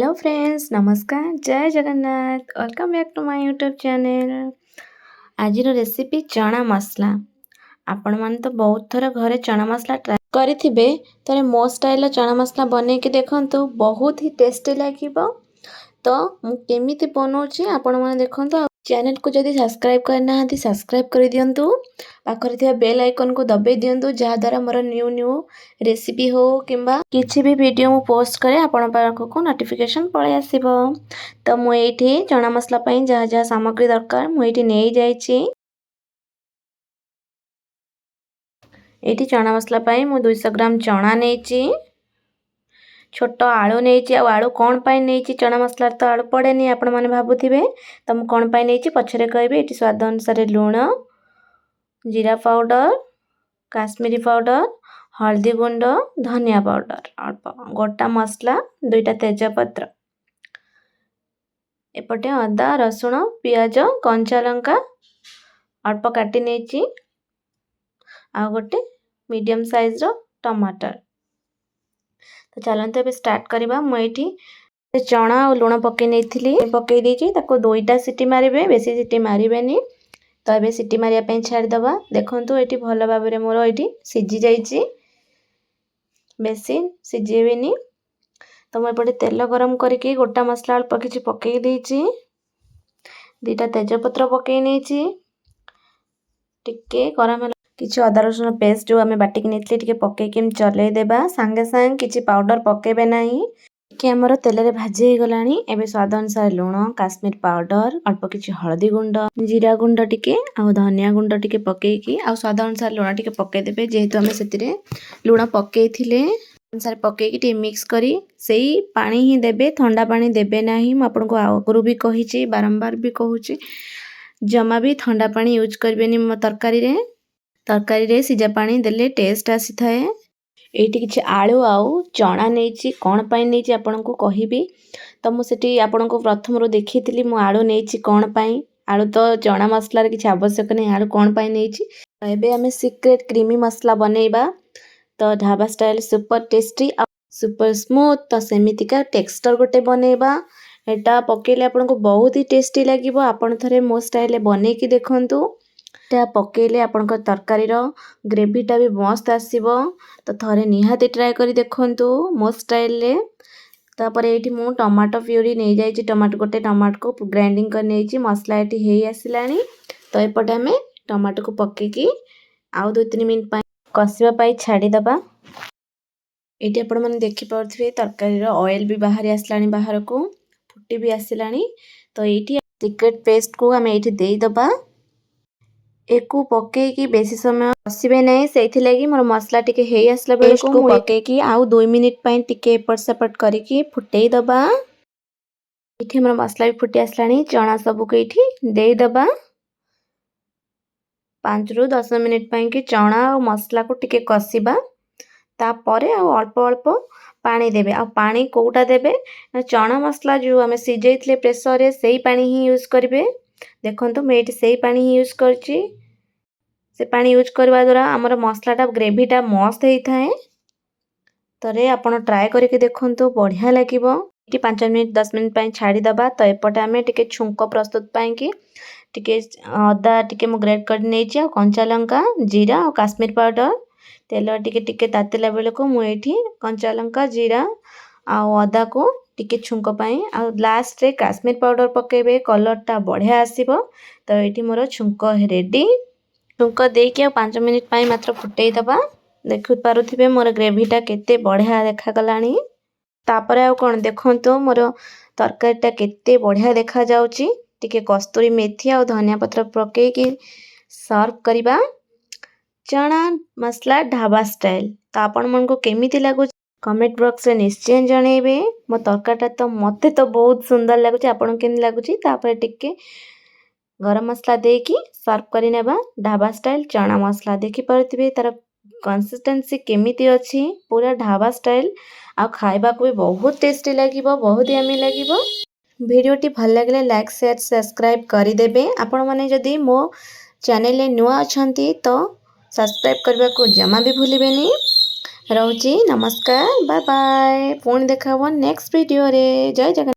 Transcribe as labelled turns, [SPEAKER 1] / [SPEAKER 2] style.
[SPEAKER 1] Hello friends, ନମସ୍କାର, ଜୟ Jagannath. Welcome back to my YouTube channel. ଆଜିର ରେସିପି ଚଣା ମସଲା। ଆପଣମାନେ ତ ବହୁତ ଥର ଘରେ ଚଣା ମସଲା ଟ୍ରାଏ କରିଥିବେ। ଥରେ ମୋ ଷ୍ଟାଇଲର ଚଣା ମସଲା ବନେଇକି ଦେଖନ୍ତୁ, ବହୁତ ହି ଟେଷ୍ଟି ଲାଗିବ। ତ ମୁଁ କେମିତି ବନଉଛି, ଆପଣମାନେ ଦେଖନ୍ତୁ। ଆଉ ଚ୍ୟାନେଲକୁ ଯଦି ସବସ୍କ୍ରାଇବ୍ କରିନାହାନ୍ତି, ସବସ୍କ୍ରାଇବ୍ କରିଦିଅନ୍ତୁ, ପାଖରେ ଥିବା ବେଲ୍ ଆଇକନ୍କୁ ଦବାଇ ଦିଅନ୍ତୁ, ଯାହାଦ୍ୱାରା ମୋର ନ୍ୟୁ ନ୍ୟୁ ରେସିପି ହେଉ କିମ୍ବା କିଛି ବି ଭିଡ଼ିଓ ମୁଁ ପୋଷ୍ଟ କରେ, ଆପଣଙ୍କ ପାଖକୁ ନୋଟିଫିକେସନ୍ ପଳେଇ ଆସିବ। ତ ମୁଁ ଏଇଠି ଚଣା ମସଲା ପାଇଁ ଯାହା ଯାହା ସାମଗ୍ରୀ ଦରକାର, ମୁଁ ଏଇଠି ନେଇଯାଇଛି। ଏଇଠି ଚଣା ମସଲା ପାଇଁ ମୁଁ 200 ଗ୍ରାମ ଚଣା ନେଇଛି, ଛୋଟ ଆଳୁ ନେଇଛି। ଆଉ ଆଳୁ କ'ଣ ପାଇଁ ନେଇଛି, ଚଣା ମସଲାରେ ତ ଆଳୁ ପଡ଼େନି, ଆପଣମାନେ ଭାବୁଥିବେ। ତ ମୁଁ କ'ଣ ପାଇଁ ନେଇଛି, ପଛରେ କହିବି। ଏଠି ସ୍ୱାଦ ଅନୁସାରେ ଲୁଣ, ଜିରା ପାଉଡ଼ର, କାଶ୍ମୀରୀ ପାଉଡ଼ର, ହଳଦୀ ଗୁଣ୍ଡ, ଧନିଆ ପାଉଡ଼ର, ଅଳ୍ପ ଗୋଟା ମସଲା, ଦୁଇଟା ତେଜପତ୍ର। ଏପଟେ ଅଦା, ରସୁଣ, ପିଆଜ, କଞ୍ଚା ଲଙ୍କା ଅଳ୍ପ କାଟି ନେଇଛି, ଆଉ ଗୋଟେ ମିଡ଼ିୟମ୍ ସାଇଜ୍ର ଟମାଟର। ତ ଚାଲନ୍ତୁ, ଏବେ ଷ୍ଟାର୍ଟ କରିବା। ମୁଁ ଏଇଠି ଚଣା ଆଉ ଲୁଣ ପକାଇ ନେଇଥିଲି, ପକାଇ ଦେଇଛି। ତାକୁ ଦୁଇଟା ସିଟି ମାରିବେ, ବେଶୀ ସିଟି ମାରିବେନି। ତ ଏବେ ସିଟି ମାରିବା ପାଇଁ ଛାଡ଼ିଦେବା। ଦେଖନ୍ତୁ, ଏଇଠି ଭଲ ଭାବରେ ମୋର ଏଇଠି ସିଝି ଯାଇଛି, ବେଶୀ ସିଝେଇବେନି। ତ ମୁଁ ଏପଟେ ତେଲ ଗରମ କରିକି ଗୋଟା ମସଲା ଅଳ୍ପ କିଛି ପକାଇ ଦେଇଛି, ଦୁଇଟା ତେଜପତ୍ର ପକାଇ ନେଇଛି। ଟିକେ ଗରମ ହେଲା, କିଛି ଅଦା ରସୁଣ ପେଷ୍ଟ ଯେଉଁ ଆମେ ବାଟିକି ନେଇଥିଲେ, ଟିକେ ପକାଇକି ଏମିତି ଚଲେଇ ଦେବା। ସାଙ୍ଗେ ସାଙ୍ଗେ କିଛି ପାଉଡ଼ର ପକାଇବେ ନାହିଁ। ଟିକେ ଆମର ତେଲରେ ଭାଜି ହେଇଗଲାଣି। ଏବେ ସ୍ୱାଦ ଅନୁସାରେ ଲୁଣ, କାଶ୍ମୀର ପାଉଡ଼ର, ଅଳ୍ପ କିଛି ହଳଦୀ ଗୁଣ୍ଡ, ଜିରା ଗୁଣ୍ଡ ଟିକେ ଆଉ ଧନିଆ ଗୁଣ୍ଡ ଟିକେ ପକାଇକି, ଆଉ ସ୍ୱାଦ ଅନୁସାରେ ଲୁଣ ଟିକେ ପକାଇଦେବେ, ଯେହେତୁ ଆମେ ସେଥିରେ ଲୁଣ ପକାଇଥିଲେ ଅନୁସାରେ ପକାଇକି ଟିକେ ମିକ୍ସ କରି ସେଇ ପାଣି ହିଁ ଦେବେ, ଥଣ୍ଡା ପାଣି ଦେବେ ନାହିଁ। ମୁଁ ଆପଣଙ୍କୁ ଆଗରୁ ବି କହିଛି, ବାରମ୍ବାର ବି କହୁଛି, ଜମା ବି ଥଣ୍ଡା ପାଣି ୟୁଜ୍ କରିବେନି ମୋ ତରକାରୀରେ। ତରକାରୀରେ ସିଝା ପାଣି ଦେଲେ ଟେଷ୍ଟ ଆସିଥାଏ। ଏଇଠି କିଛି ଆଳୁ ଆଉ ଚଣା ନେଇଛି। କ'ଣ ପାଇଁ ନେଇଛି, ଆପଣଙ୍କୁ କହିବି। ତ ମୁଁ ସେଠି ଆପଣଙ୍କୁ ପ୍ରଥମରୁ ଦେଖେଇଥିଲି ମୁଁ ଆଳୁ ନେଇଛି କ'ଣ ପାଇଁ। ଆଳୁ ତ ଚଣା ମସଲାରେ କିଛି ଆବଶ୍ୟକ ନାହିଁ, ଆଳୁ କ'ଣ ପାଇଁ ନେଇଛି? ଏବେ ଆମେ ସିକ୍ରେଟ୍ କ୍ରିମି ମସଲା ବନେଇବା। ତ ଢାବା ଷ୍ଟାଇଲ୍ ସୁପର ଟେଷ୍ଟି ଆଉ ସୁପର ସ୍ମୁଥ୍, ତ ସେମିତିକା ଟେକ୍ସଚର୍ ଗୋଟେ ବନେଇବା। ଏଇଟା ପକେଇଲେ ଆପଣଙ୍କୁ ବହୁତ ହି ଟେଷ୍ଟି ଲାଗିବ। ଆପଣ ଥରେ ମୋ ଷ୍ଟାଇଲ୍ରେ ବନେଇକି ଦେଖନ୍ତୁ। ଏଟା ପକେଇଲେ ଆପଣଙ୍କ ତରକାରୀର ଗ୍ରେଭିଟା ବି ମସ୍ତ ଆସିବ। ତ ଥରେ ନିହାତି ଟ୍ରାଏ କରି ଦେଖନ୍ତୁ ମୋ ଷ୍ଟାଇଲ୍ରେ। ତାପରେ ଏଇଠି ମୁଁ ଟମାଟୋ ପ୍ୟୁରି ନେଇଯାଇଛି। ଟମାଟୋ, ଗୋଟେ ଟମାଟୋକୁ ଗ୍ରାଇଣ୍ଡିଙ୍ଗ କରି ନେଇଛି। ମସଲା ଏଠି ହେଇ ଆସିଲାଣି। ତ ଏପଟେ ଆମେ ଟମାଟୋକୁ ପକେଇକି ଆଉ 2-3 ମିନିଟ୍ ପାଇଁ କଷିବା ପାଇଁ ଛାଡ଼ିଦେବା। ଏଇଠି ଆପଣମାନେ ଦେଖିପାରୁଥିବେ, ତରକାରୀର ଅଏଲ୍ ବି ବାହାରି ଆସିଲାଣି ବାହାରକୁ, ଫୁଟି ବି ଆସିଲାଣି। ତ ଏଇଠି ସିକ୍ରେଟ୍ ପେଷ୍ଟକୁ ଆମେ ଏଇଠି ଦେଇଦେବା। ଏକୁ ପକେଇକି ବେଶୀ ସମୟ କଷିବେ ନାହିଁ। ସେଇଥିଲାଗି ମୋର ମସଲା ଟିକେ ହେଇ ଆସିଲା ବେଳକୁ ମୁଁ ପକେଇକି ଆଉ 2 ମିନିଟ୍ ପାଇଁ ଟିକେ ଏପଟ ସେପଟ କରିକି ଫୁଟେଇ ଦେବା। ଏଇଠି ଆମର ମସଲା ବି ଫୁଟି ଆସିଲାଣି। ଚଣା ସବୁକୁ ଏଇଠି ଦେଇଦେବା। 5ରୁ 10 ମିନିଟ୍ ପାଇଁକି ଚଣା ଆଉ ମସଲାକୁ ଟିକେ କଷିବା। ତାପରେ ଆଉ ଅଳ୍ପ ଅଳ୍ପ ପାଣି ଦେବେ। ଆଉ ପାଣି କେଉଁଟା ଦେବେ ନା ଚଣା ମସଲା ଯେଉଁ ଆମେ ସିଝେଇଥିଲେ ପ୍ରେସରରେ, ସେଇ ପାଣି ହିଁ ୟୁଜ୍ କରିବେ। ଦେଖନ୍ତୁ, ମୁଁ ଏଇଠି ସେଇ ପାଣି ହିଁ ୟୁଜ୍ କରିଛି। ସେ ପାଣି ୟୁଜ୍ କରିବା ଦ୍ୱାରା ଆମର ମସଲାଟା, ଗ୍ରେଭିଟା ମସ୍ତ ହେଇଥାଏ। ଥରେ ଆପଣ ଟ୍ରାଏ କରିକି ଦେଖନ୍ତୁ, ବଢ଼ିଆ ଲାଗିବ। ଏଠି 5 ମିନିଟ୍ 10 ମିନିଟ୍ ପାଇଁ ଛାଡ଼ିଦେବା। ତ ଏପଟେ ଆମେ ଟିକେ ଛୁଙ୍କ ପ୍ରସ୍ତୁତ ପାଇଁକି ଟିକେ ଅଦା ଟିକେ ମୁଁ ଗ୍ରେଟ୍ କରି ନେଇଛି, ଆଉ କଞ୍ଚା ଲଙ୍କା, ଜିରା ଆଉ କାଶ୍ମୀର ପାଉଡ଼ର। ତେଲ ଟିକେ ଟିକେ ତାତିଲା ବେଳକୁ ମୁଁ ଏଇଠି କଞ୍ଚା ଲଙ୍କା, ଜିରା ଆଉ ଅଦାକୁ ଟିକେ ଛୁଙ୍କ ପାଇଁ, ଆଉ ଲାଷ୍ଟରେ କାଶ୍ମୀର ପାଉଡ଼ର ପକାଇବେ, କଲର୍ଟା ବଢ଼ିଆ ଆସିବ। ତ ଏଇଠି ମୋର ଛୁଙ୍କ ରେଡ଼ି। ଛୁଙ୍କ ଦେଇକି ଆଉ 5 ମିନିଟ୍ ପାଇଁ ମାତ୍ର ଫୁଟେଇ ଦେବା। ଦେଖିପାରୁଥିବେ, ମୋର ଗ୍ରେଭିଟା କେତେ ବଢ଼ିଆ ଦେଖାଗଲାଣି। ତାପରେ ଆଉ କ'ଣ, ଦେଖନ୍ତୁ ମୋର ତରକାରୀଟା କେତେ ବଢ଼ିଆ ଦେଖାଯାଉଛି। ଟିକେ କସ୍ତୁରୀ ମେଥି ଆଉ ଧନିଆ ପତ୍ର ପକାଇକି ସର୍ଭ କରିବା ଚଣା ମସଲା ଢାବା ଷ୍ଟାଇଲ୍। ତ ଆପଣମାନଙ୍କୁ କେମିତି ଲାଗୁଛି, କମେଣ୍ଟ ବକ୍ସରେ ନିଶ୍ଚୟ ଜଣେଇବେ। ମୋ ତରକାରୀଟା ତ ମୋତେ ତ ବହୁତ ସୁନ୍ଦର ଲାଗୁଛି, ଆପଣଙ୍କୁ କେମିତି ଲାଗୁଛି? ତାପରେ ଟିକେ ଗରମ ମସଲା ଦେଇକି ସର୍ଭ କରିନେବା ଢାବା ଷ୍ଟାଇଲ୍ ଚଣା ମସଲା। ଦେଖିପାରୁଥିବେ, ତା'ର କନସିଷ୍ଟେନ୍ସି କେମିତି ଅଛି, ପୁରା ଢାବା ଷ୍ଟାଇଲ୍, ଆଉ ଖାଇବାକୁ ବି ବହୁତ ଟେଷ୍ଟି ଲାଗିବ, ବହୁତ ୟମି ଲାଗିବ। ଭିଡ଼ିଓଟି ଭଲ ଲାଗିଲେ ଲାଇକ୍, ସେୟାର, ସବସ୍କ୍ରାଇବ୍ କରିଦେବେ। ଆପଣମାନେ ଯଦି ମୋ ଚ୍ୟାନେଲରେ ନୂଆ ଅଛନ୍ତି, ତ ସବସ୍କ୍ରାଇବ୍ କରିବାକୁ ଜମା ବି ଭୁଲିବେନି। ରହୁଛି, ନମସ୍କାର, ବାଏ ବାଏ। ପୁଣି ଦେଖା ହେବ ନେକ୍ସଟ ଭିଡ଼ିଓରେ। ଜୟ ଜଗନ୍ନାଥ।